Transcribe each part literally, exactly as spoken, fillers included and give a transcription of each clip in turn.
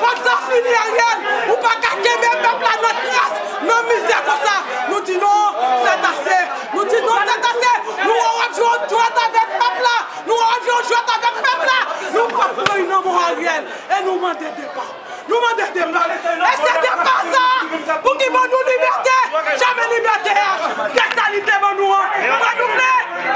Fòk sa fini, Ariel. Ou pa ka kenbe pèp la nan kras, nan mizè konsa. Nou di non, c'est assez. Nou di non, c'est assez. Nou wè w ap jwe yon jwèt avèk pèp la. Nou wè w ap jwe yon jwèt avèk pèp la. Nou pran pran nan men w, Ariel. E nou mande depa. Nou mande depa. E se depa sa pou ki ban nou libète. Janmen libète a. Kè sa li te ban nou an. Gwadloup,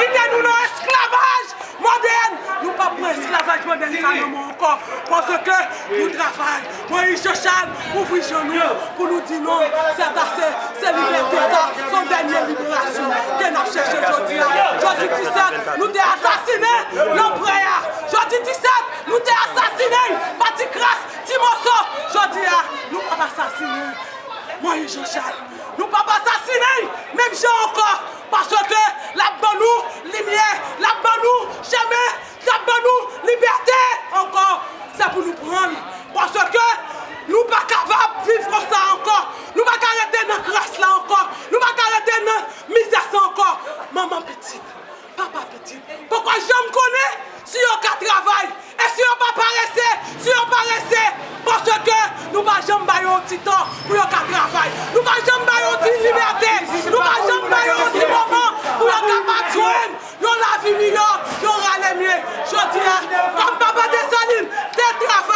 kite nou nan esklavaj modèn. Nou p ap pran esklavaj modèn sa nan men w ankò. Paske nou travay. Moyiz Janchal, ouvri je nou pou nou di non. C'est assez. Se libète sa. Se yon dènye liberasyon ke n ap chèche jodi a. Jodi disèt, nou te asasinen lanprè a. Jodi disèt, nou te asasinen Patikras, Timoso. Jodi a, nou p ap asasinen Moyiz Janchal. Nou p ap asasinen menm jan ankò. Paske l ap ban nou limyè, l ap ban nou chemen, l ap ban nou libète ankò. Se pou nou pran l. Paske nou pa kapab viv konsa ankò. Nou pa ka rete nan kras la ankò. Nou pa ka rete nan mizè sa ankò. Manman pitit, papa pitit, poko janm konnen si yo ka travay. E si yo pa parese, si yo parese, paske nou pa janm ba yo yon ti tan pou yo ka travay. Nou pa janm ba yo yon ti libète. Nou pa janm ba yo yon ti moman pou yo kapab jwenn yon lavi miyò, yon rale mye. Jodi a, kòm papa Desalin te travay,